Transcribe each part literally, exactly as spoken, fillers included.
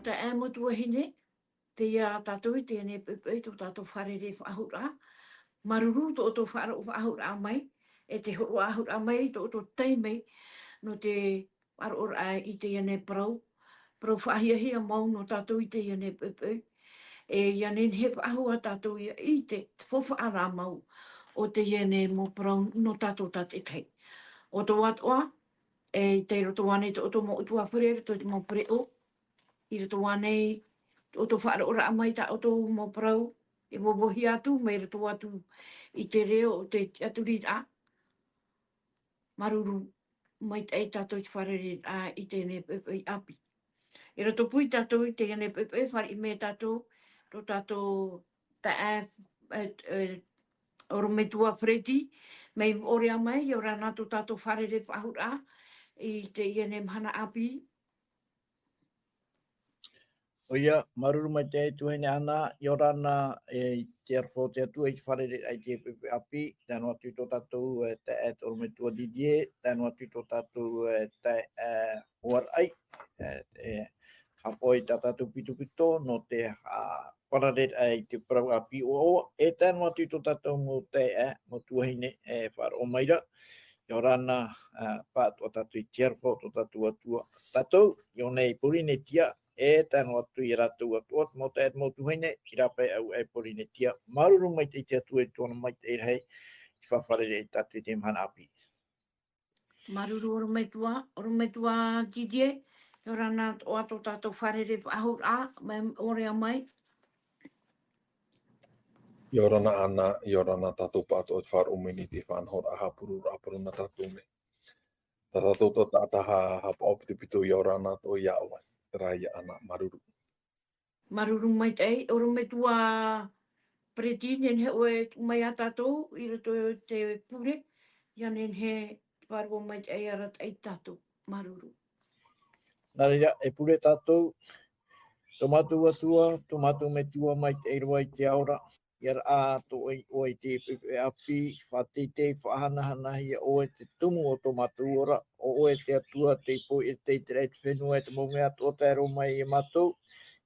Taeaʻe mo tuahine, tei ia tātou i teie nei poʻipoʻi tō tātou fārerei faʻahou ra. Māuruuru tō ʻoutou faʻaroʻo faʻahou ra mai, e te hōroʻa faʻahou ra mai tō ʻoutou taime, nō te faʻaroʻo ra i teie nei parau, parau faʻahiahia mau nō tātou i teie nei poʻipoʻi. E ia nehenehe faʻahou ā tātou ia ʻite te faufaʻa ra mau o teie nei mau parau nō tātou tātaʻitahi. ʻO tō atoʻa, e tei roto ānei tō ʻoutou mau ʻutuāfare, i roto i te mau pereʻoʻo, i roto ānei tō ʻoutou faʻaroʻo ra mai tā ʻoutou mau parau, e vauvauhia atu, mai roto atu i te reo o te tiʻaturiraʻa. Māuruuru maitaʻi tātou i te fārerei ra i teie nei poʻipoʻi ʻāpī. I roto pū ia tātou i teie nei poʻipoʻi, fāriʻi mai tātou, tō tātou taeaʻe, e, e, ʻorometua Freddy, mai Moʻorea mai, ʻia ora na tō tātou fārerei faʻahou ra i teie nei mahana ʻāpī. ʻOia, māuruuru maitaʻi tuahine Ana, ʻia ora na, e, i te aroha o te Atua i te fārerei ra i te poʻipoʻi ʻāpī, tae noa atu i tō tātou, e, taeaʻe ʻorometua Didier, tae noa atu i tō tātou, e, taeaʻe, e, Hoaraʻai, e, e, haʻapaʻo i tā tātou pitopito, nō te, a, fārerei ra i te parau ʻāpī ʻoaʻoa, e tae noa atu i tō tātou mau taeaʻe, mau tuahine, e faʻaroʻo mai ra, ʻia ora na, a, pāʻatoʻa tātou i te aroha o tō tātou Atua. Tātou, i ʻō nei i Pōrīnetia, e tae noa atu ia rātou atoʻa, mau taeaʻe, mau tuahine, i rāpae aʻe i Pōrīnetia. Māuruuru maitaʻi te Atua i tōna maitaʻi rahi, i te faʻafārerei ia tātou i teie mahana ʻāpī. Māuruuru ʻorometua, ʻorometua Didier, ʻia ora na atoʻa tō tātou fārerei faʻahou ra, mai Moʻorea mai. ʻIa ora na Ana, ʻia ora na tātou pāʻatoʻa i te faʻaroʻo mai nei i te faʻanahoraʻa haʻapuroroʻa parau nā tātou nei. Tā tātou taʻata haʻapaʻo pitopito, ʻia ora na atoʻa ia ʻoe, terā ia Ana, māuruuru. Māuruuru maitaʻi, ʻorometua Freddy, nehenehe ʻoe e tuʻu mai ia tātou i roto i te pure, ʻia nehenehe te vārua maitaʻi e arataʻi ia tātou. Māuruuru. Nā reira, e pure tātou, tō mātou Atua, tō mātou Metua maitaʻi roa i te ao ra, ʻia raʻa atoʻa ʻoe i te poʻipoʻi ʻāpī, faʻateitei, faʻahanahanahia ʻoe te tumu o tō mātou ora, ʻo ʻoe te Atua, tei poʻi, e tei tereraʻa i te fenua, e te mau mea atoʻa tae roa mai ia mātou,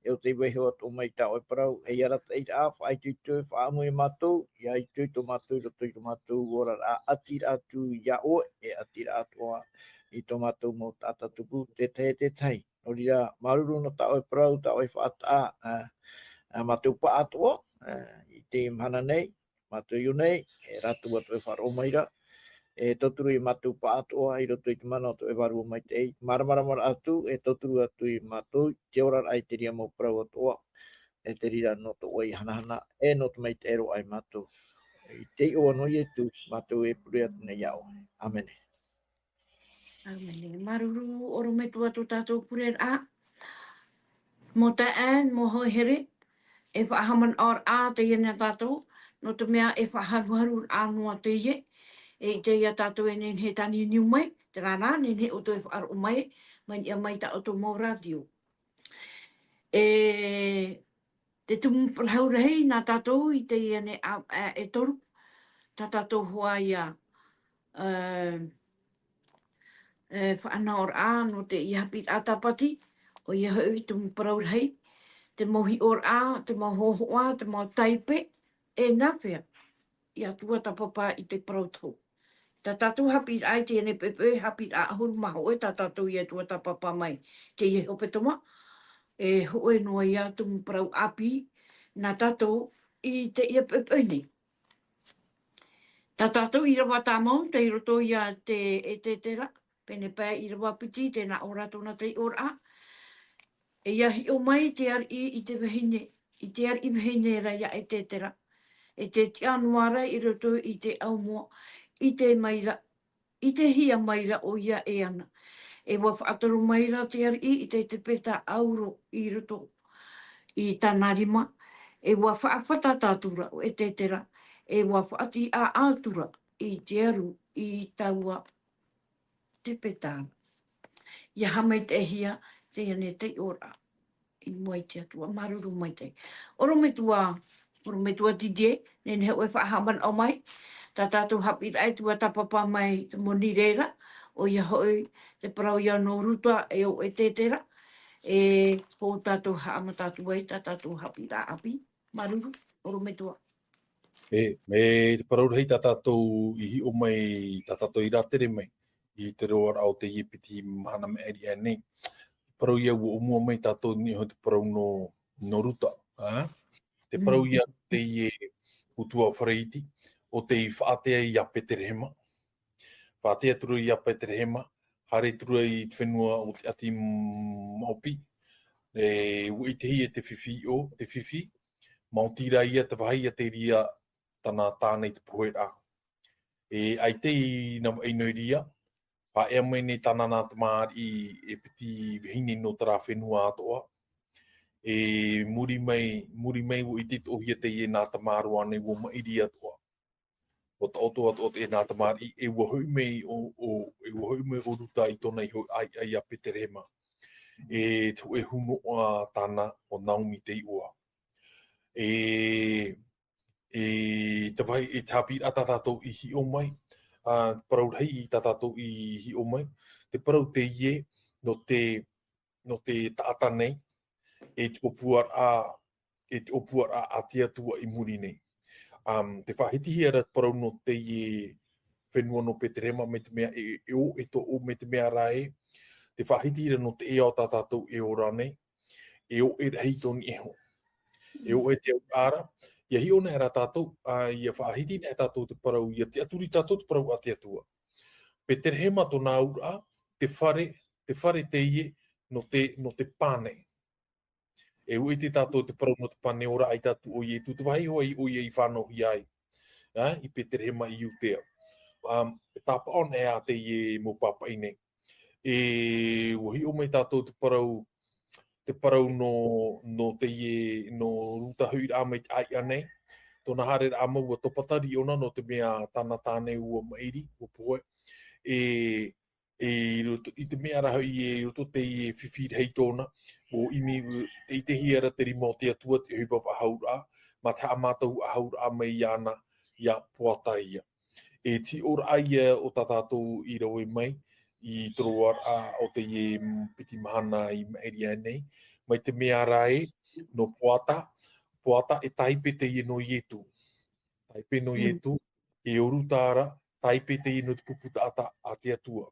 e ʻo tei vaiiho atoʻa mai tā ʻoe parau, e ia arataʻiraʻa, faʻaitoito, faʻaʻamu ia mātou, ʻia itoito mātou i roto i tō mātou oraraʻa, ʻati ra atu ia ʻoe, e ʻati ra atoʻa i tō mātou mau taʻata tupu, te tahi, te tahi. Nō reira, māuruuru nō tā ʻoe parau, tā ʻoe faʻataʻa, ā, ā, mātou pāʻatoʻa, ā, i teie mahana nei, mātou i ʻō nei, e rātou atoʻa e faʻaroʻo mai ra, e tauturu ia mātou pāʻatoʻa i roto i te mana o tō ʻoe Vārua Maitaʻi, māramarama atu, e tauturu atu ia mātou, te oraraʻa i te reira mau parau atoʻa, e te reira nō tō ʻoe hanahana, e nō te maitaʻi roa ia mātou. I te iʻoa nō Ietu, mātou e pure atu nei ia ʻoe. ʻĀmene. ʻĀmene. Māuruuru, ʻorometua tō tātou pureraʻa. Mau taeaʻe, mau hoa here, e faʻahaʻamanaʻo ra teie nei tātou, nō te mea e faʻaharuharu ra noa teie, e ʻite ia tātou e nehenehe e tāniuniu mai, terā rā, nehenehe ʻoutou e faʻaroʻo mai, mai niʻa mai tā ʻoutou mau rātio. E te tumu parau rahi nā tātou i teie nei ʻāvaʻe e toru, tā tātou hoʻi ia, ā, e, faʻanahoraʻa nō teie haʻapiʻiraʻa tāpati, ʻoia hoʻi te tumu parau rahi, te mau hiʻoraʻa, te mau hōhoʻa, te mau taipe, e nāfea ia tuatāpapa i te parau tohu. Tā tātou haʻapiʻiraʻa i teie nei poʻipoʻi, haʻapiʻiraʻa ʻahuru mā hōʻē tā tātou ia tuatāpapa mai i teie hepetoma, e hōʻē noa ia tumu parau ʻāpī nā tātou i teie poʻipoʻi nei. Tā tātou ʻīrava tāmau, tei roto ia i te Esetera, pene pae ʻīrava piti, tē nā ʻō ra tōna taiʻoraʻa. E ʻia hiʻo mai te ariʻi i te vahine, i te ariʻi vahine ra ia Esetera. E tē tiʻa noa ra i roto i te ʻaumoa, ʻite mai ra, ʻitehia mai ra ʻoia e ana. E ʻua faʻatoro mai ra te ariʻi i te tepeta ʻauro i roto i tāna rima, e ʻua faʻafata atu ra ʻo Esetera, e ʻua faʻatiʻa atu ra i te aru i taua tepeta. ʻIa haʻamaitaʻihia teie nei taiʻoraʻa i mua i te Atua. Māuruuru maitaʻi. ʻOrometua, ʻorometua Didier, nehenehe ʻoe e faʻahaʻamanaʻo mai, tā tātou haʻapiʻiraʻa e tuatāpapa mai te moni reira, ʻoia hoʻi te parau ia nō Ruta e ʻo Esetera, E, ko tātou haʻamata atu ai, tā tātou haʻapiʻiraʻa ʻāpī, māuruuru, ʻorometua. E, me te parau rahi tā tātou i hiʻo mai, tā tātou i rātere mai, i te roaraʻa o teie piti mahana maʻiri aʻe nei. Parau ia ua ʻōmua mai tātou nei ho te parau nō, nō Ruta, ā? Te parau Mm. ia teie utuafare iti, ʻo tei faʻatea ia Peterehema. Faʻatea atu ra ia Peterehema, haere atu ra i te fenua o te ʻati Maopi. E, ua ʻitehia te fifi ʻo, te fifi, maoti rā ia te vāhi a te reira tāna tāne i te poheraʻa. E, ʻaita i nā vaʻi noa i reira, faʻaea mai nei tāna nā tamariʻi e piti vahine nō terā fenua atoʻa. E, muri mai, muri mai ua ʻite atoʻahia teie nā tamaroa nei ua maʻiri atoʻa. Ua taʻoto atoʻa teie nā tamariʻi, e ua hoʻi mai ʻo, ʻo, e ua hoʻi mai ʻo Ruta i tōna iho ʻāiʻa ia Peterehema. E te hōʻē hunoʻa tāna ʻo Naomi te iʻoa. E, e te vāhi, e te haʻapiʻiraʻa tā tātou i hiʻo mai, ā, parau rahi tā tātou i hiʻo mai, te parau teie nō te, nō te taʻata nei, e te ʻōpuaraʻa, e te ʻōpuaraʻa a te Atua i muri nei. Um, tē faʻahitihia ra te parau nō teie fenua nō Peterehema, mai te mea e, e ʻoʻe tō ʻoe, mai te mea rā ē, tē faʻahitihia ra nō te ea o tā tātou e ora nei, e ʻoʻe rahi tō niʻa iho. E ʻoʻe te auraʻa ra, ʻia hiʻo na ra tātou, ā, ʻia faʻahiti na tātou te parau, ʻia tiʻaturi tātou te parau a te Atua. Peterehema tōna auraʻa, te fare, te fare teie nō te, nō te pane. E ʻua ʻite tātou te parau nō te pane ora ai tātou ʻo Ietu, te vāhi hoʻi ʻoia i fānauhia ai, ā, i Peterehema i Iudea. Um, e tāpaʻo ana ā teie mau pāpaʻi nei. E ʻua hiʻo mai tātou te parau, te parau nō, nō teie, nō Ruta hoʻiraʻa mai te ʻāiʻa nei. Tōna haereraʻa mau ua topatari ʻōna nō te mea tāna tāne ua maʻiri, ua pohe. E, e i roto, i te mea ra hoʻi e i roto teie fifi rahi tōna, ʻua ʻimi, tē ʻitehia ra te rima o te Atua, te ʻohipa faʻahouraʻa, mā te haʻamātau faʻahouraʻa mai iāna, ia Poata ia. E te hiʻoraʻa ia o tā tātou i rave mai, i te roaraʻa o teie piti mahana i maʻiri aʻe nei, mai te mea rā ē, nō Poata, Poata e tāipe teie nō Ietu. Tāipe nō Mm. Ietu, e ʻo Ruta ra, tāipe teie nō te pupu taʻata a te Atua.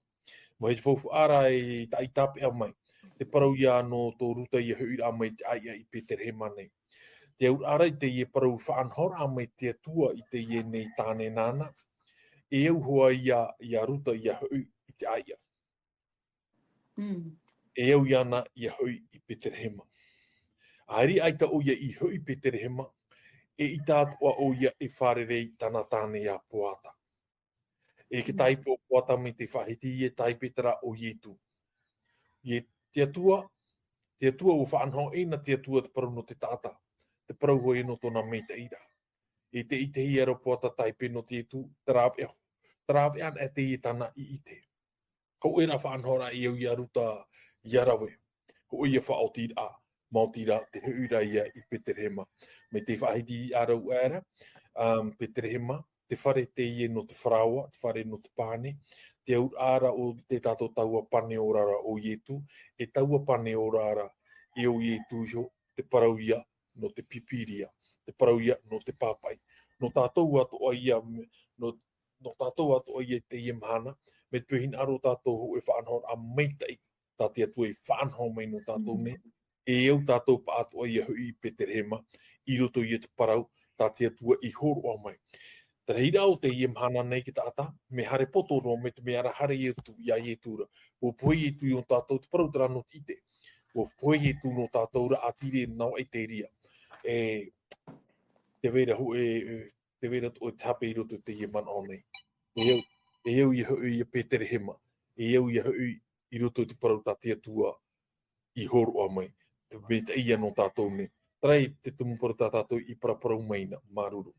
Mai te faufaʻa ra e tā-, i tāpeʻa mai, te parau ia nō tō Ruta ʻia hoʻiraʻa mai te ʻāiʻa i Peterehema nei. Te auraʻa ra i teie parau faʻanahoraʻa mai te Atua i teie nei tāne nāna, e au hoʻi ia, ia Ruta ʻia hoʻi i te ʻāiʻa. Mm. E au iāna ʻia hoʻi i Peterehema. ʻAita ʻoia i hoʻi i Peterehema, eʻita atoʻa ʻoia e fārerei i tāna tāne ia Poata. E te Mm. tāipe o Poata mai te faʻahiti e tāipe terā ʻo Ietu. E te Atua, te Atua ʻua faʻanaho ʻē na te Atua te parau nō te taʻata, te parau hoʻi nō tōna maitaʻiraʻa. E tē ʻitehia ra Poata tāipe nō te Ietu, te rāveʻa, te rāveʻa ana teie tāna i ʻite. Hōʻē rā faʻanahoraʻa e au ia Ruta ʻia rave. Hōʻē ia faʻaotiraʻa, maoti rā te hoʻiraʻa ia i Peterehema. Mai te faʻahiti ʻāraʻuaʻe ra, um, Peterehema, te fare teie nō te faraoa, te fare nō te pane, te auraʻa ra o te tātou taua pane ora ra ʻo Ietu, e taua pane ora ra e ʻo Ietu iho, te parau ia nō te Pīpīria, te parau ia nō te pāpaʻi. Nō tātou atoʻa ia, nō, nō tātou atoʻa ia i teie mahana, mai te peu hinaʻaro tātou hōʻē faʻanahoraʻa maitaʻi, tā te Atua i faʻanaho mai nō tātou Mm. nei, e au tātou pāʻatoʻa ʻia hoʻi i Peterehema, i roto ia te parau, tā te Atua i hōroʻa mai. Terā rā ʻo teie mahana nei te taʻata, mea haere poto roa mai te mea ra haere Ietu, ia Ietu ra. ʻUa pohe Ietu i ō tātou te parau terā nō te ʻite. ʻUa pohe Ietu nō tātou ra ʻātīrā nā vaʻi te reira. E, tē vai ra hōʻē, e, tē vai ra tō te hape i roto i teie manaʻo nei. E au, e au ʻia hoʻi ia Peterehema, e au ʻia hoʻi i roto i te parau tā te Atua i hōroʻa mai. Te maitaʻi ia nō tātou nei. Terā te tumu parau tā tātou i paraparau mai na, māuruuru.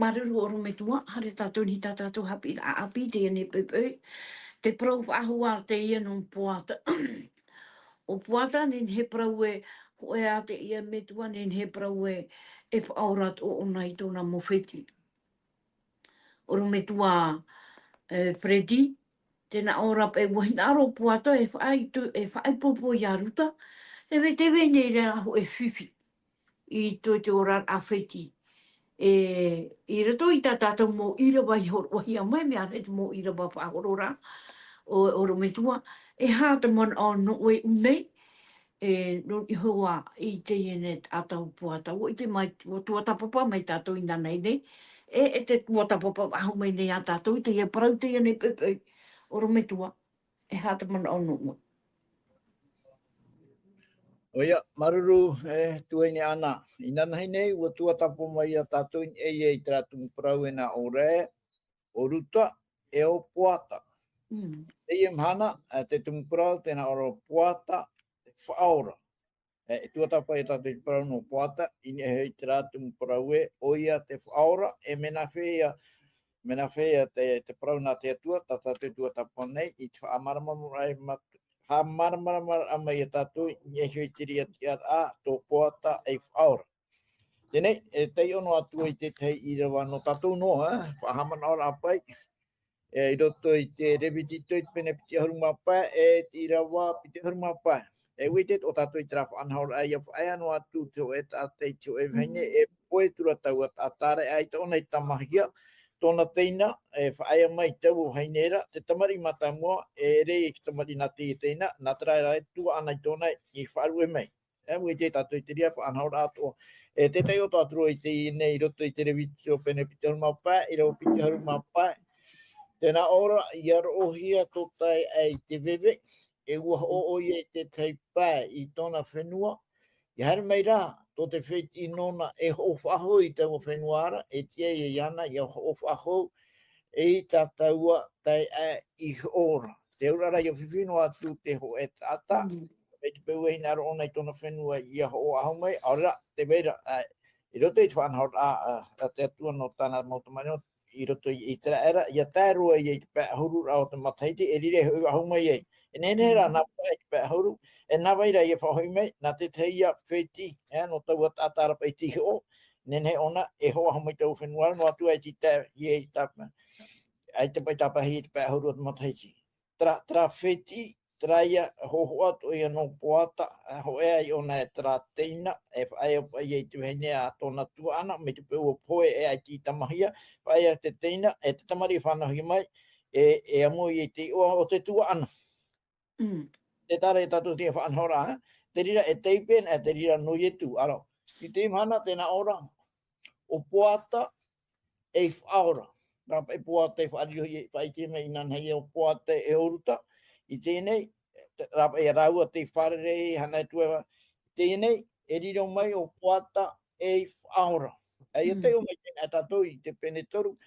Māuruuru ʻorometua, haere tātou nei tā tātou haʻapiʻiraʻa ʻāpī, teie nei poʻipoʻi. Te parau faʻahou teie nō Poata. ʻO Poata, nehenehe parau ē, hōʻē ā teie metua, nehenehe parau ē, e faʻaora atoʻa ʻōna i tōna mōfeti. ʻOrometua, e, Freddy, Tēnā ʻō ra paʻi ʻua hinaʻaro ʻo Poata e faʻaito-, e faʻaipoipo ia Ruta, e vai te vai nei rā hōʻē fifi i tō te oraraʻa fētiʻi. E, i roto i tā tātou mau ʻīrava i hōroʻahia mai, mea rahi te mau ʻīrava faʻahoro ra, ʻo, ʻorometua, e aha te manaʻo nō ʻoe i ʻō nei, e, nō niʻa iho ā i teie nei taʻata ʻo Poata, ʻua ʻite mai, ʻua tuatāpapa mai tātou inānahi nei, e, e te tuatāpapa faʻahou mai nei ia tātou i teie parau teie nei poʻipoʻi, ʻorometua, e aha te manaʻo nō ʻoe. ʻOia, māuruuru, e, tuahine Ana. Inānahi nei, ʻua tuatāpapa mai ia tātou i niʻa i terā tumu parau e nā ʻō ra, ʻo Ruta, e ʻo Poata. Mm. Teie mahana, e, te tumu parau, tēnā ʻō ra ʻo Poata, te faʻaora. E, e tuatāpapa ia tātou i te parau nō Poata, i niʻa iho i terā tumu parau ē, ʻoia te faʻaora, e mea nāfea ia, mea nāfea ia te, te parau nā te Atua, tā tātou e tuatāpapa nei, i te faʻamāramarama, ma-, faʻamāramarama mai ia tātou, i niʻa iho i te reira tiʻaraʻa, tō Poata ei faʻaora. Teie nei, e taiʻo noa atu ai i te tahi ʻīrava nō tātou noa, e, faʻahaʻamanaʻoraʻa paʻi, e, i roto i te Levitiko i te pene piti ʻahuru mā pae, e te ʻīrava piti ʻahuru mā pae. E ʻua ʻite atoʻa tātou i terā faʻanahoraʻa, ʻia faʻaea noa atu te hōʻē taʻata i te hōʻē vahine, e pohe atu ra taua taʻata ra, ʻaita ʻōna i tamahia, tōna teina, e faʻaea mai taua vahine ra, te tamariʻi mātāmua, e ʻere i te tamariʻi nā teie teina, nā terā rā e tuaʻana i tōna i faʻaruʻe mai. E, ʻua ʻite tātou i te reira faʻanahoraʻa atoʻa. E, te taiʻo atoʻa atu ra i teie nei i roto i te Levitiko pene piti ʻahuru mā pae, ʻīrava piti ʻahuru mā pae. Tēnā ʻō ra, ʻia roʻohia tō taeaʻe i te veve, e ʻua hoʻo ʻoia i te tahi pae i tōna fenua, ʻia haere mai rā tō te fētiʻi nōna e hoʻo faʻahou i taua fenua ra, e tiʻa ia iāna ʻia hoʻo faʻahou i tā taua taeaʻe i hoʻo ra. Te auraʻa ra ʻia fifi noa atu te hōʻē taʻata, Mm. mai te peu e hinaʻaro ʻōna i tōna fenua ʻia hoʻo faʻahou mai, ʻaore rā, tē vai ra, ā, i roto i te faʻanahoraʻa, ā, a te Atua nō tāna mau tamariʻi, i roto i ʻĪteraʻera, ʻia tae roa ia i te pae ʻahuru ra o te matahiti, e riro e hoʻi faʻahou mai ai. E nehenehe rā, Mm. nā pae i te pae ʻahuru, e nā vai rā ʻia faʻahoʻi mai, nā te tahi ia fētiʻi, e, nō taua taʻata ra paʻi tei hoʻo, nehenehe ʻōna, e hoʻo faʻahou mai taua fenua ra, noa atu ai te tae, ia i tā pae. ʻAita paʻi tāpaʻihia i te pae ʻahuru o te matahiti. Terā, terā fētiʻi, terā ia, hōhoʻa atoʻa ia nō Poata, e hōʻē ai ʻōna e terā teina, e faʻaea paʻi ia i te vahine a tōna tuaʻana, mai te peu ʻua pohe e ʻaita i tamahia, faʻaea te teina, e te tamariʻi e fānauhia mai, e, e amo ia i te iʻoa o te tuaʻana. Mm. Tē taʻa ra ia tātou te faʻanahoraʻa, e? Te reira e taipe na, e te reira nō Ietu, ʻaro. I teie mahana, tēnā ʻō ra, ʻo Poata ei faʻaora. Rā paʻi Poata e faʻarirohia, faʻaʻite mai inānahi ʻo Poata e ʻo Ruta. I teie nei, rā paʻi ia rāua tei fārerei, hana e tueva. I teie nei, e riro mai ʻo Poata ei faʻaora. E, ʻia Mm. taiʻo mai teie nei tātou i te pene toru,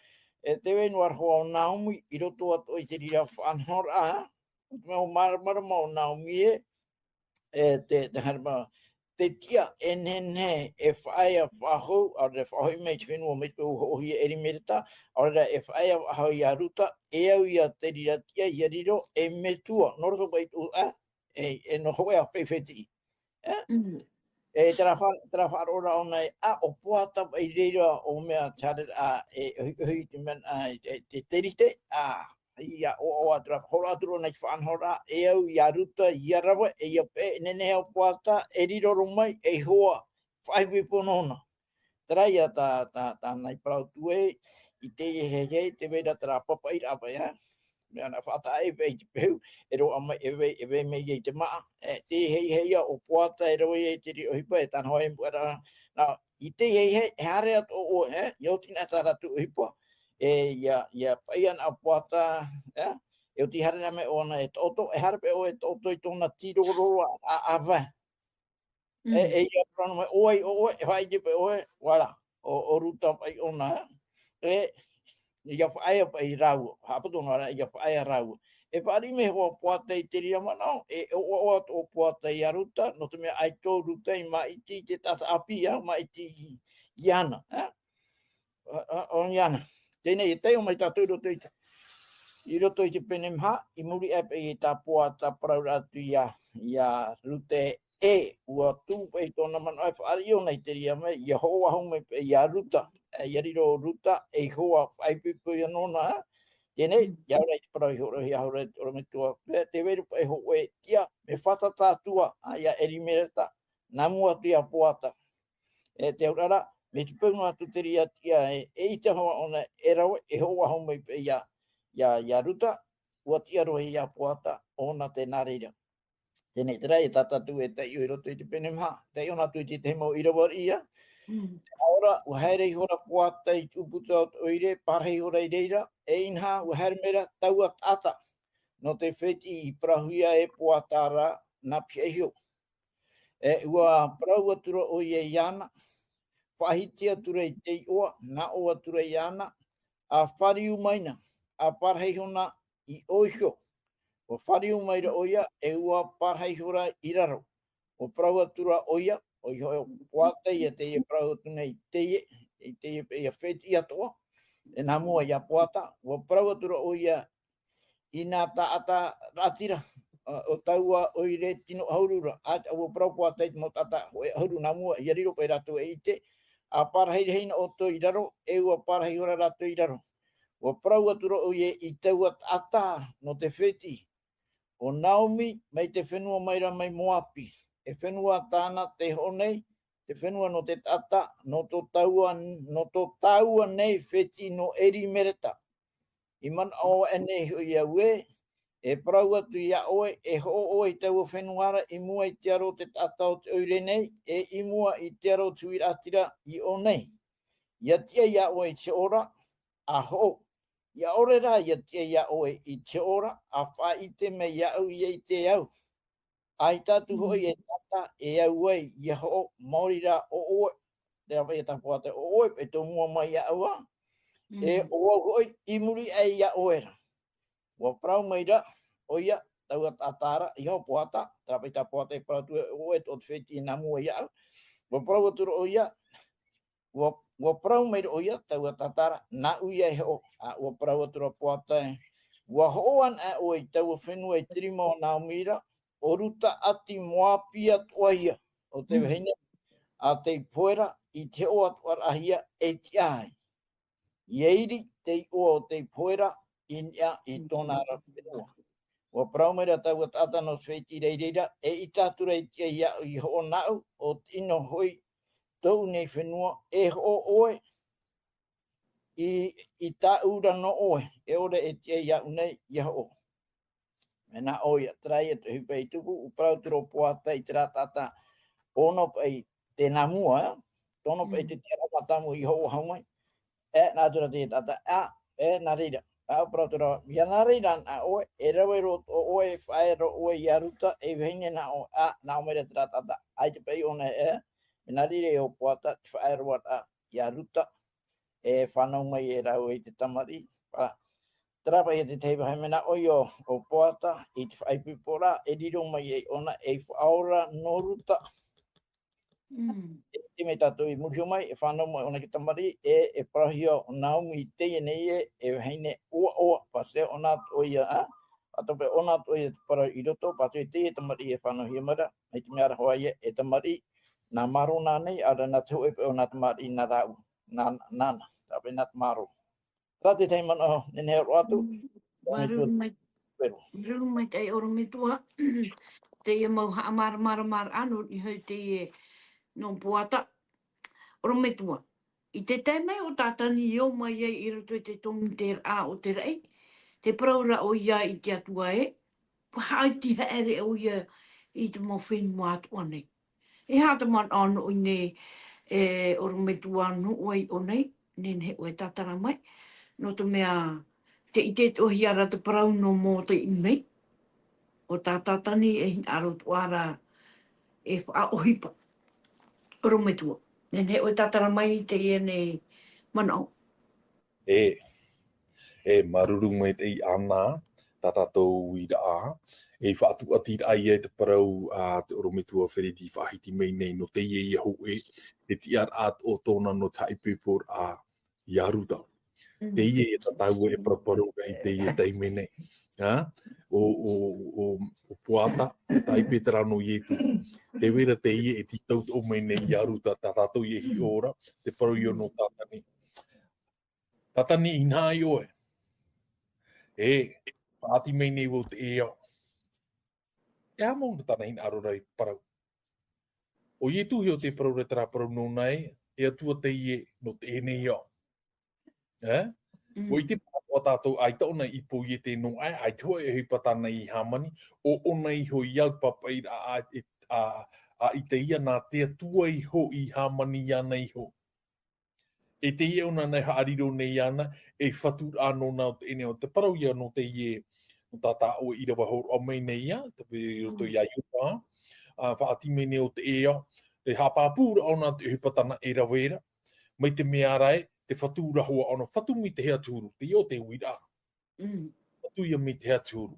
e tē vai noa ra hoʻi ʻo Naomi, i roto atoʻa i te reira faʻanahoraʻa, ʻo te mea ʻua māramarama ʻo Naomi ē, e te, te haere mai, te tiʻa e nehenehe e faʻaea faʻahou, ʻaore rā e faʻahoʻi mai i te fenua mai te peu ʻua hoʻohia e Elimeleka, ʻaore rā e faʻaea faʻahou ia Ruta, e au ia te reira tiʻa ʻia riro ei metua, nō roto paʻi i tō, ā, e, e nō hōʻē ā paʻi fētiʻi. Ā? Mm. E terā fa-, terā faʻaroʻoraʻa ʻōna ē, ā, ʻo Poata paʻi i reira ʻo mea te haere, ā, e ʻohiʻohi i te mea, ā, e, e, te terite, ā, ʻia ʻoaʻoa atu ra, hōroʻa atu ra ʻōna i te faʻanahoraʻa, e au ia Ruta, ʻia rave, e ʻia peʻe, e nehenehe ʻo Poata, e riro roa mai, ei hoa faʻaipoipo nōna. Terā ia tā, tā, tāna i parau atu ē, i teie hei, hei, tē vai ra terā papaʻiraʻa paʻi, ā? Mea nā faʻataʻa e vai i te peu, e roaʻa mai, e vai, e vai mai ia i te māʻa, e, teie hei, hei ia ʻo Poata, e rave ia i te reira ʻohipa, e tāna hoa e muʻa ra, nā, i teie hei, hei, e haere atoʻa ʻoe, ē, ʻia oti na tā rātou ʻohipa, e, ʻia, ʻia paʻi ana ʻo Poata, ē, e oti haere na mai ʻōna e taʻoto, e haere paʻi ʻoe e taʻoto i tōna tīrororoa, ā, ā, vai. E, Mm. e ʻia parau mai, ʻo vai ʻoe, e faʻaʻite paʻi ʻoe, voilà, ʻo, ʻo Ruta paʻi ʻōna, e, ʻia faʻaea paʻi rāua, haʻapoto noa ra, ʻia faʻaea rāua. E fāriʻi mai hoʻi ʻo Poata i te reira manaʻo, e, e ʻoaʻoa atoʻa ʻo Poata ia Ruta, nō te mea ʻaita ʻo Ruta i māʻiti i te taʻata ʻāpī, ā, māʻiti i, iāna, ā? Ā, ā, ʻo iāna. Teie nei, e taiʻo mai tātou i roto i te, i roto i te pene maha, i muri aʻe paʻi i tā Poata parauraʻa atu ia, ia Ruta ē, ʻua tupu paʻi tōna manaʻo e fāriʻi ʻōna i te reira mea, ʻia hoʻo faʻahou mai paʻi ia Ruta, e, ʻia riro ʻo Ruta, ei hoa faʻaipoipo ia nōna, ā, Teie nei, ʻia ora i te parau iho roa, ʻia ora i te ʻorometua, te vai ra paʻi hōʻē tiʻa, mea fātata atu ā, ā, iā Elimeleka, nā mua atu iā Boaza. E te auraʻa, mai te peu noa atu te reira tiʻa, e, eʻita hoʻi ʻōna e rave, e hoʻo aʻe mai paʻi iā, iā, iā Ruta, ʻua tiʻa roa iā Boaza, ʻōna tē nā reira. Teie nei, terā ia tā tātou e taiʻo i roto i te pene maha, taiʻo noa atu i te tahi mau ʻīrava ia. Mm. Ā, ʻua haere ihora Boaza i te ʻūputa o te ʻoire, pārahi ihora i reira, e inaha, ʻua haere mai ra taua taʻata nō te fētiʻi i parauhia e Boaza ra nā pihaʻi iho. E ʻua parau atu ra ʻoia iāna, faʻahiti atu ra i te iʻoa, nā ʻō atu ra iāna, ʻa fāriu mai na, ʻa pārahi ihona i ʻō iho. ʻUa fāriu mai ra ʻoia, e ʻua pārahi ihora i raro. ʻUa parau atu ra ʻoia, ʻoia hoʻi ʻo Boaza ia teie e parau atu nei i teie, i teie paʻi fētiʻi atoʻa, e nā mua iā Boaza, ʻua parau atu ra ʻoia i nā taʻata raʻatira, ā, o taua ʻoire tino ʻahuru ra, ā, ʻua parau Boaza i te mau taʻata hōʻē ʻahuru nā mua, ʻia riro paʻi rātou e ʻite, ʻa pārahi rahi na ʻoutou i raro, e ʻua pārahi ihora rātou i raro. ʻUa parau atu ra ʻoia i taua taʻata nō te fētiʻi, ʻo Naomi, mai te fenua mai ra mai Moabi, e fenua tāna tei hoʻo nei, te fenua nō te taʻata, nō tō tāua, nō tō tāua nei fētiʻi nō Elimeleka. I manaʻo aʻe nei hoʻi au ē, e parau atu iā ʻoe, e hoʻo ʻoe i taua fenua ra i mua i te aro o te taʻata o te ʻoire nei, e i mua i te aro o te huiraʻatira i ʻō nei. ʻIa tiʻa iā ʻoe i te hoʻo ra, ʻa hoʻo. ʻIa ʻore rā ʻia tiʻa iā ʻoe i te hoʻo ra, ʻa faʻaʻite mai iāʻu, ʻia ʻite au. ʻAita atu hoʻi e taʻata e au ai ʻia hoʻo, maori rā ʻo ʻoe, terā paʻi e tapoʻa atu, ʻo ʻoe, e tō mua mai iāʻu ā. E ʻo au hoʻi i muri aʻe iā ʻoe ra. ʻUa parau mai ra ʻoia, taua taʻata ra, ʻeiaha ʻo Boaza, terā paʻi tā Boaza e parau atu ē, ʻo ʻoe tō te fētiʻi nā mua iāʻu. ʻUa parau atu ra ʻoia, ʻUa, ʻua parau mai ra ʻoia, taua taʻata ra, nāʻu ia e hoʻo, ā, ʻua parau atu ra Boaza ē, ʻua hoʻo anaʻe ʻoe i taua fenua i te rima o Naomi ra, ʻo Ruta ʻāti Moabi atoʻa ia, ʻo te vahine a tei pohe ra, i te hoʻo atoʻa raʻahia e tiʻa ai. ʻIa iri te iʻoa o tei pohe ra, i niʻa i tōna ra fenua. ʻUa parau mai ra taua taʻata nō te fētiʻi ra i reira, eʻita atu ra e tiʻa iāʻu i hoʻo nāʻu, ʻo te ʻino hoʻi tōʻu nei fenua, e hoʻo ʻoe, i, i tāʻu ra nō ʻoe, e ʻore e tiʻa iāʻu nei, ʻia hoʻo. Mea nā ʻō ia, terā ia te ʻohipa i tupu, ʻua parau atu ra Boaza i terā taʻata, ʻōna paʻi te nā mua, ā, tōna paʻi te tiʻaraʻa mātāmua i hoʻo aʻe mai. E, nā ʻō atu ra te taʻata, ā, e, nā reira. Ā, ʻua parau atu ra, ʻia nā reira na ʻoe, e rave roa atoʻa ʻoe, e faʻaea roa ʻoe iā Ruta, ei vahine nā ʻoe, ā, nā ʻō mai ra terā taʻata, ʻaita paʻi ʻōna e, mea nā reira e ʻo Boaza, te faʻaea roa atoʻa iā Ruta, e fānau mai e rāua i te tamariʻi. Ā, terā paʻi ia te tahi vāhi mea nā ʻō ia ʻo, ʻo Boaza, i te faʻaipoiporaʻa, e riro mai ai ʻōna ei faʻaora nō Ruta. Mm. E, e mea tātou i muri iho mai, e fānau mai ʻōna i te tamariʻi, e, e parauhia ʻo Naomi i teie nei ē, e vahine ʻoaʻoa, pātoʻi ʻōna atoʻa ia, ā, pātoʻi paʻi ʻōna atoʻa ia te parau i roto, pātoʻi teie tamariʻi e fānauhia mai ra, mai te mea ra hoʻi ē, e tamariʻi, nā Marona nei, ʻaore rā nā te hōʻē paʻi o nā tamariʻi nā rāua, nā, nāna, terā paʻi nā te Maro. Terā te tahi manaʻo, nehenehe e roaʻa atu. Mm. Māuruuru mai, māuruuru maitaʻi ʻorometua. Teie mau haʻamāramaramaraʻa nō niʻa i teie nō Boaza. ʻOrometua. I te taime ʻo Tātani i ō mai ai i roto i te tōmiteraʻa o te raʻi, tē parau ra ʻoia i te Atua ē, ʻua haʻaiti haere ʻoia i te mau fenua atoʻa nei. E aha te manaʻo nō ʻoe nei, e ʻorometua nō ʻoe i ʻō nei, nehenehe ʻoe e tātara mai, nō te mea, tē ʻite atoʻahia ra te parau nō Mōtē i ʻō nei, ʻo tā Tātani e hinaʻaro atoʻa ra e faʻaʻohipa. ʻOrometua, nehenehe ʻoe e tātara mai i teie nei manaʻo. E, e māuruuru maitaʻi Ana, tā tātou uiraʻa, e faʻatuatiraʻa ia i te parau a te ʻorometua Feredi i faʻahiti mai nei nō teie ia hōʻē, e tiʻaraʻa atoʻa tōna nō te haʻaipoiporaʻa iā Ruta. Mm. Teie ia tā tāua e paraparau ra i teie taime nei. Ha? ʻO, ʻo, ʻo, ʻo Boaza, e tāipe terā nō Ietu. Tē vai ra teie e tītau atoʻa mai nei iā Ruta, tā tātou ia hiʻo ra, te parau ia nō Tātani. Tātani, inaha ʻoe. E, faʻaʻati mai nei vau te ʻēʻa. E aha mau nā tāna hinaʻaro ra i parau. ʻO Ietu e ʻo te parau ra terā parau nōna ē, e Atua teie nō teie nei ao. E? Mm. ʻUa ʻite paha atoʻa tātou, ʻaita ʻōna i poiete noa aʻe, ʻaita hoʻi e ʻohipa tāna i hāmani, ʻo ʻōna iho ia papaʻiraʻa a, a, a ʻaita ia nā te Atua iho i hāmani iāna iho. E teie ʻōna nei haʻariro nei iāna, e fatu ra nōna ʻo teie nei ao. Te parau ia nō teie, nō tā tāʻoe ʻīrava hōroʻa mai nei ia, te pe-, i roto Mm. ia Ioba, a, faʻaʻati mai nei ʻo te ʻēʻa, e haʻapāpū ra ʻōna te ʻohipa tāna e rave ra, mai te mea ra ē, te fatu ra hoʻi ʻōna, fatu mai te hea te huru, teie ʻo te uiraʻa. Mm. Fatu ia mai te hea te huru.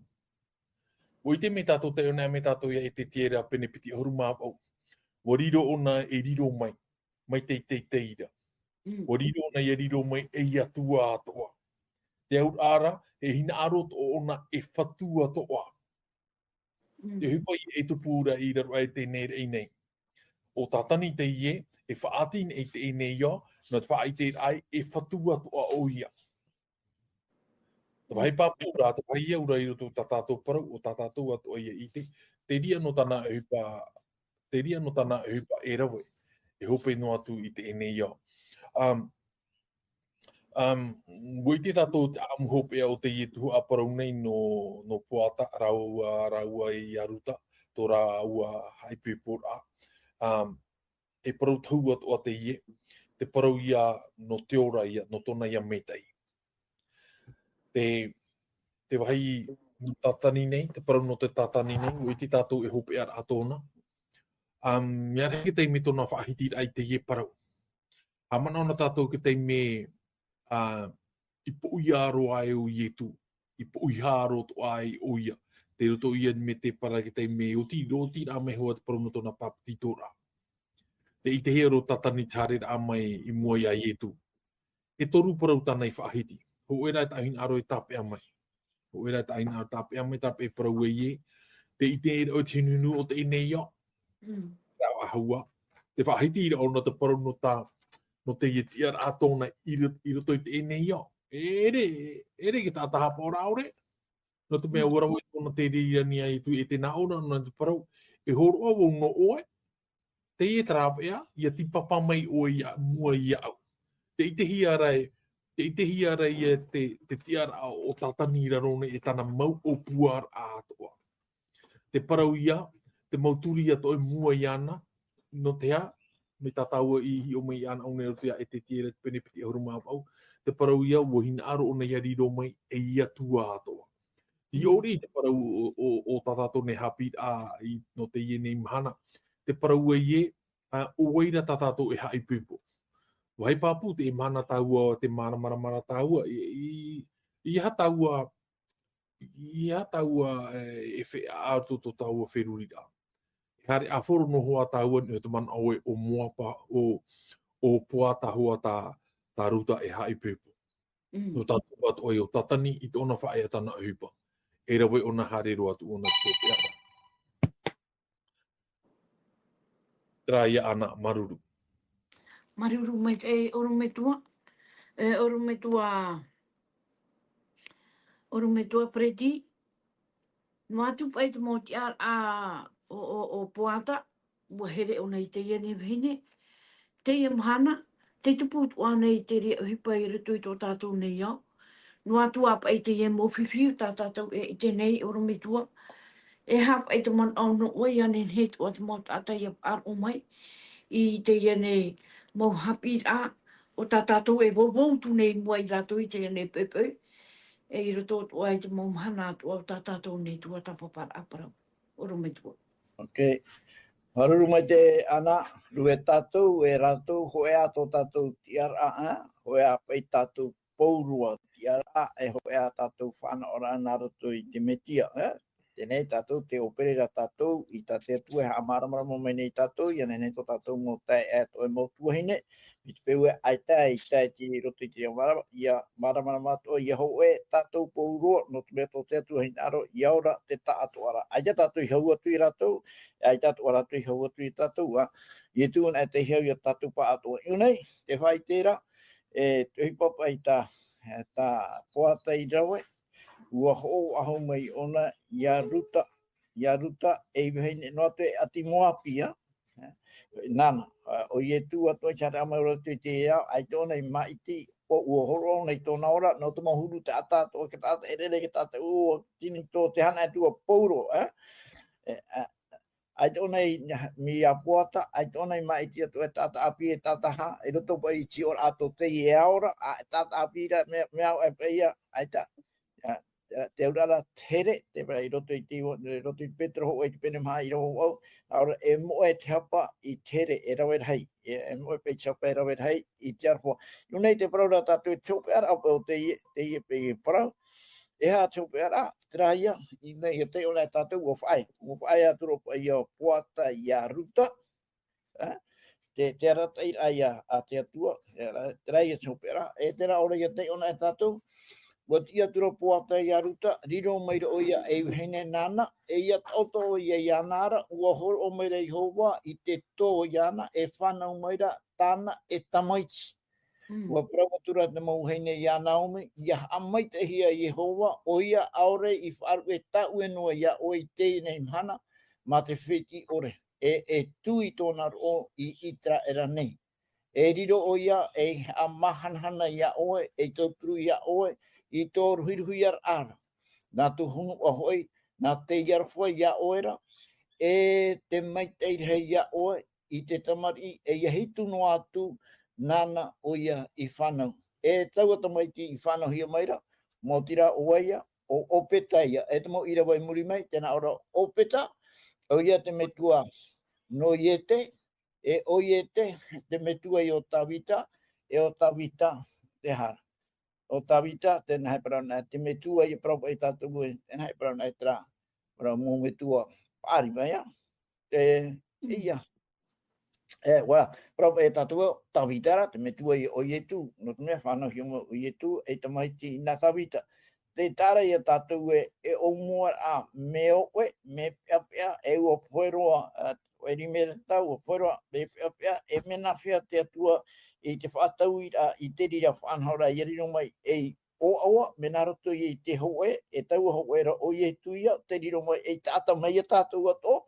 ʻUa ʻite mai tātou, taiʻo anaʻe mai tātou ia Ezetiera pene piti ʻahuru mā vaʻu. ʻUa riro ʻōna e riro mai, mai te teitei ra. Mm. ʻUa riro ʻōna ia riro mai ei Atua atoʻa. Te auraʻa ra, e hinaʻaro atoʻa ʻōna e fatu atoʻa. Mm. Te ʻohipa ia e tupu ra i raro aʻe i teie nei raʻi nei. ʻO Tātani teie, e faʻaʻati nei i teie nei ao, nō te faʻaʻiteraʻa ē, e fatu atoʻa ʻoia. Te vāhi Mm. pāpū ra, te vāhi au ra i roto tā tātou parau, ʻo tā tātou atoʻa ia ʻite, te reira nō tāna ʻohipa, te reira nō tāna ʻohipa e rave, e hope noa atu i teie nei ao. Um, um, ʻUa ʻite tātou te ʻāʻamu hopeʻa o teie tuhaʻa parau nei nō, nō Poata rāua, rāua ia Ruta, tō rāua haʻaipoiporaʻa. Um, e parau tahu atoʻa teie, te parau ia nō te ora ia, nō tōna ia mētaʻi. Te, te vāhi nō Tātani nei, te parau nō te Tātani nei, ʻua ʻite tātou e hopeʻa raʻa tōna. Um, mea rahi te taime tōna faʻahitiraʻa i teie parau. Haʻamanaʻo na tātou te taime, a, i poʻia roa ai ʻo Ietu, i poʻihā roa atoʻa ai ʻoia. Tei roto ia mai te parau te taime oti, oti rā mai hoʻi te parau nō tōna pāpetitoraʻa. Tē ʻitehia ra ʻo Tātani te haereraʻa mai i mua ia Ietu. E toru parau tāna i faʻahiti. Hōʻē ra e tāʻu hinaʻaro e tāpeʻa mai. Hōʻē ra e tāʻu hinaʻaro e tāpeʻa mai, tāpeʻa parau ē, tē ʻite ra ʻoe te hinuhinu o teie nei ao. Mm. Rā ʻahua. Tē faʻahiti ra ʻōna te parau nō tā, nō teie tiʻaraʻa tōna i ro-, i roto i teie nei ao. E ʻere, e ʻere i te taʻata haʻapaʻo ra ʻore. Nō te mea Mm. ʻua rave tōna te reira nei a Ietu e tē nā ʻō ra ʻōna te parau. E hōroʻa vau nō ʻoe, teie te rāveʻa, ʻia tīpapa mai ʻoe i mua iāʻu. Tē ʻitehia ra e, tē ʻitehia ra ia te, te tiʻaraʻa o Tātani i raro nei e tāna mau ʻōpuaraʻa atoʻa. Te parau ia, te mau turi atoʻa i mua iāna, nō te aha, mai tā tāua i hiʻo mai iāna ʻōna i roto ia Ezetiera te pene piti ʻahuru mā vaʻu, te parau ia, ʻua hinaʻaro ʻōna ʻia riro mai ei Atua atoʻa. I Mm. ʻō ra i te parau o, o, o tā tātou nei haʻapiʻiraʻa i, nō teie nei mahana. Te parau ē, a, ʻo vai ra tā tātou e haʻaipoipo. Vāhi pāpū te mahana tāua, te māramarama ra tāua, i, i, i aha tāua, i aha tāua, e, e feʻaʻa atu tō tāua feruriraʻa. E haere ʻāfaro noa hoʻi tāua i te manaʻo ē ʻo Moapa, ʻo, ʻo Poata hoʻi tā, tā Ruta e haʻaipoipo. Mm. Nō tātou atoʻa ʻo Tātani i tōna faʻaea tāna ʻohipa. E rave ʻōna haere roa atu ʻōna te peʻa. Terā ia Ana, māuruuru. Māuruuru maitaʻi, e ʻorometua. E ʻorometua, ʻorometua Freddy. Noa atu paʻi te mau tiʻaraʻa o, o, o Poata, ʻua here ʻōna i teie nei vahine. Teie mahana, tē tupu atoʻa nei te reira ʻohipa i roto i tō tātou nei ao. Noa atu ā paʻi teie mau fifi tā tātou e ʻite nei, ʻorometua. E aha paʻi te manaʻo nō ʻoe ʻia nehenehe atoʻa te mau taʻata ʻia faʻaroʻo mai i teie nei mau haʻapiʻiraʻa o tā tātou e vauvau atu nei i mua ia rātou i teie nei poʻipoʻi. E i roto atoʻa i te mau mahana atoʻa o tā tātou nei tuatāpaparaʻa parau. ʻOrometua. Ok. Māuruuru maitaʻi Ana, rave tātou, e rātou, hōʻē ā tō tātou tiʻaraʻa, ā, hōʻē ā paʻi tātou pauroa tiʻaraʻa, e hōʻē ā tātou fānaʻoraʻa nā roto i te Mesia, ā. Teie nei tātou tē ʻōpere ra tātou, i tā te Atua e haʻamāramarama mai nei ia tātou, ʻia nehenehe tō tātou mau taeaʻe atoʻa e mau tuahine, mai te peu ē ʻaita e, ʻaita e tei i roto i te reira mārama-, ʻia māramarama atoʻa, ʻia hōʻē tātou pauroa, nō te mea tō te Atua e hinaʻaro, ʻia ora te taʻatoʻaraʻa. ʻAita tātou i hau atu ia rātou, ʻaita atoʻa rātou i hau atu ia tātou, ā, ʻia tuʻu anaʻe te hau ia tātou pāʻatoʻa. I ʻō nei, tē faʻaʻite ra, e, te ʻohipa paʻi tā, e, tā Poata i rave, ua hoʻo ahu mai ʻōna iā Ruta, iā Ruta, e vahine noa atu e ʻāti Moapi, ā. Nāna, ā, ʻo Ietu atoʻa i te haere mai roto i te ao, ʻaita ʻōna i māʻiti, ʻua, ʻua horo ʻōna i tōna ora, nō te mau huru taʻata, tō te taʻata ʻerere, te taʻata ʻū, tini tō te hana atu a Pauro, ā. E, ā, ʻaita ʻōna i, mai iā Poata, ʻaita ʻōna i māʻiti atu e taʻata ʻāpī, e taʻata hā, i roto paʻi i te ora atoʻa teie e ao ra, ā, e taʻata ʻāpī ra, mea, mea au e paʻi ia, ʻaita, ā, te, te auraʻa ra, te here, te mea i roto i te, i roto i Petero hōʻē i te pene maha ʻīrava vaʻu, ʻaore, e moʻe te hapa i te here e rave rahi, e, e moʻe paʻi te hapa e rave rahi i te aroha. I ʻō nei te parau ra tātou i te hopeʻa ra, ʻaore, ʻo teie, teie paʻi parau, e aha te hopeʻa ra, terā ia, i ʻō nei, ʻia taiʻo anaʻe tātou, ʻua faʻaea, ʻua faʻaea atu ra paʻi iā Poata iā Ruta, ā, te, te arataʻiraʻa ia a te Atua, e, terā ia te hopeʻa ra, e terā ʻaore ʻia taiʻo anaʻe tātou, ʻua tiʻi atu ra Poata iā Ruta, riro mai ra ʻoia ei vahine nāna, e ʻia taʻoto ʻoia iāna ra, ʻua hōroʻa mai ra Iehova i te tō iāna, e fānau mai ra tāna e tamaiti. Mm. ʻUa parau atu ra te mau vahine iā Naomi, ʻia haʻamaitaʻihia e Iehova, ʻoia ʻaore i faʻaruʻe tāʻue noa iā ʻoe i teie nei mahana, mā te fētiʻi ʻore, e, e tū i tōna roʻo i ʻĪteraʻera nei. E riro ʻoia, ei haʻamāhanahana iā ʻoe, ei tauturu iā ʻoe, i tō ruhiruhiaraʻa ra. Nā tō hunuʻa hoʻi, nā te aroha iā ʻoe ra, e te maitaʻi rahi iā ʻoe, i te tamariʻi, e ʻia hitu noa atu, nāna ʻoia i fānau. E taua tamaiti i fānauhia mai ra, maoti rā ʻo vai ia, ʻo Opeta ia, e te mau ʻīrava i muri mai, tē nā ʻō ra Opeta, ʻoia te metua nō Iete, e ʻo Iete, te metua ia o Tavita, e ʻo Tavita, te aha ra. ʻO Tavita, tē nā hea e parau anaʻe, te metua ia parau paʻi tātou e, tē nā hea e parau anaʻe terā, parau mau metua paʻari mai, ā. E, Mm. ʻia. E, ʻua, parau paʻi tātou, Tavita ra, te metua ia o Ietu, nō te mea fānauhia mai ʻo Ietu, ei tamaiti nā Tavita. Tē taʻa ra ia tātou ē, e ʻōmuaraʻa, mea ʻoʻe, mea peʻapeʻa, e ʻua pohe roa, ā, e rima ra te tau, ʻua pohe roa, mea peʻapeʻa, e mea nāfea te Atua i te faʻatauiraʻa, i te reira faʻanahoraʻa, ʻia riro mai ei ʻoaʻoa, mea nā roto i te hōʻē, e taua hōʻē ra ʻo Ietu ia, tē riro mai ei taʻata mai ia tātou atoʻa,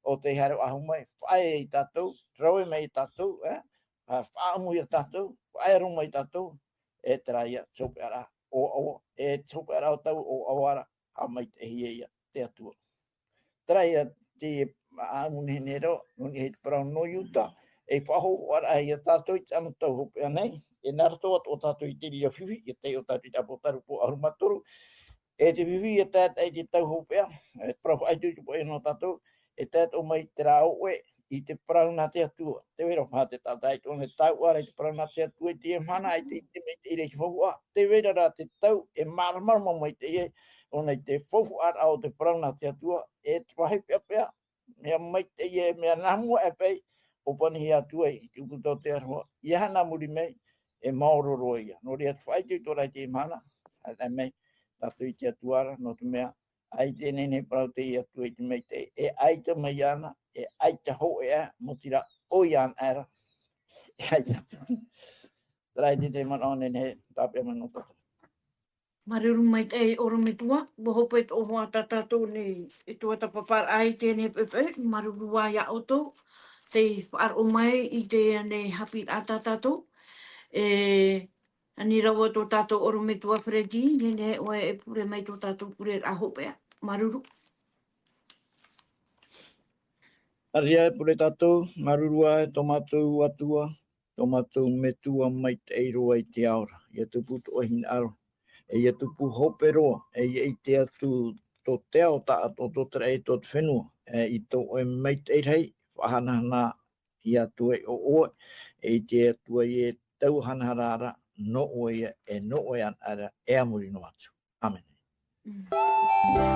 ʻo tē haere ahu mai, faʻaea ia tātou, rave mai ia tātou, ē, ā, faʻaʻamu ia tātou, faʻaea roa mai ia tātou, e terā ia te hopeʻaraʻa ʻoaʻoa, e te hopeʻaraʻa o taua ʻoaʻoa ra, haʻamaitaʻihia ia te Atua. Terā ia te ʻāʻamu nehenehe roa, nō niʻa i te parau nō Iuta, ei faʻahōhoʻaraʻa ia tātou i te anotau hopeʻa nei, e nā roto atoʻa tātou i te reira fifi, ʻia taiʻo tātou i te ʻApotarupo ʻahuru mā toru, e te fifi ʻia tae atu i te tau hopeʻa, e parau faʻaitoito paʻi nō tātou, e tae atoʻa mai terā ʻoʻe i te parau nā te Atua. Tē vai ra paha te taʻata ʻaita ʻōna e tauturu i te parau nā te Atua i teie mahana, ʻaita e ʻite maitaʻi ra i te faufaʻa. Tē vai ra rā te tau e māramarama maitaʻi ai ʻōna i te faufaʻaraʻa o te parau nā te Atua, e te vāhi peʻapeʻa, mea maitaʻi e, mea nā mua e paʻi, ʻōpanihia atu ai i te ʻūputa o te aroha, ʻia haere nā muri mai, e maoro roa ia. Nō reira te faʻaitoitoraʻa i teie mahana, haere mai tātou i te Atua ra, nō te mea, ʻaita e nehenehe e parau te Atua i te maitaʻi, e ʻaita mai iāna, e ʻaita hōʻē, maoti rā ʻoia anaʻe ra, e ʻaita atu. Terā ia te manaʻo nehenehe, tāpeʻa mai nō tātou. Māuruuru maitaʻi ʻorometua, ʻua hope tō ʻoe hoa tā tātou nei, e tuatāpaparaʻa i teie nei poʻipoʻi, māuruuru ā iā ʻoutou, tei faʻaroʻo mai i teie nei haʻapiʻiraʻa tā tātou, e, ani rā ʻoe tō tātou ʻorometua Freddy, nehenehe ʻoe e pure mai tō tātou pureraʻa hopeʻa. Māuruuru. ʻĀreʻa e pure tātou, māuruuru ā e tō mātou Atua, tō mātou Metua maitaʻi roa i te ao ra, ʻia tupu tō ʻoe hinaʻaro, e ʻia tupu hope roa, e ʻia ʻite atu tō te ao taʻatoʻa, tō te raʻi, tō te fenua, e i tō ʻoe maitaʻi rahi, faʻahanahana ia atu ai ʻo ʻoe, e ʻite atu ai e taua hanahana ra, nō ʻoe ia, e nō ʻoe anaʻe ra, e a muri noa atu. ʻĀmene. Mm.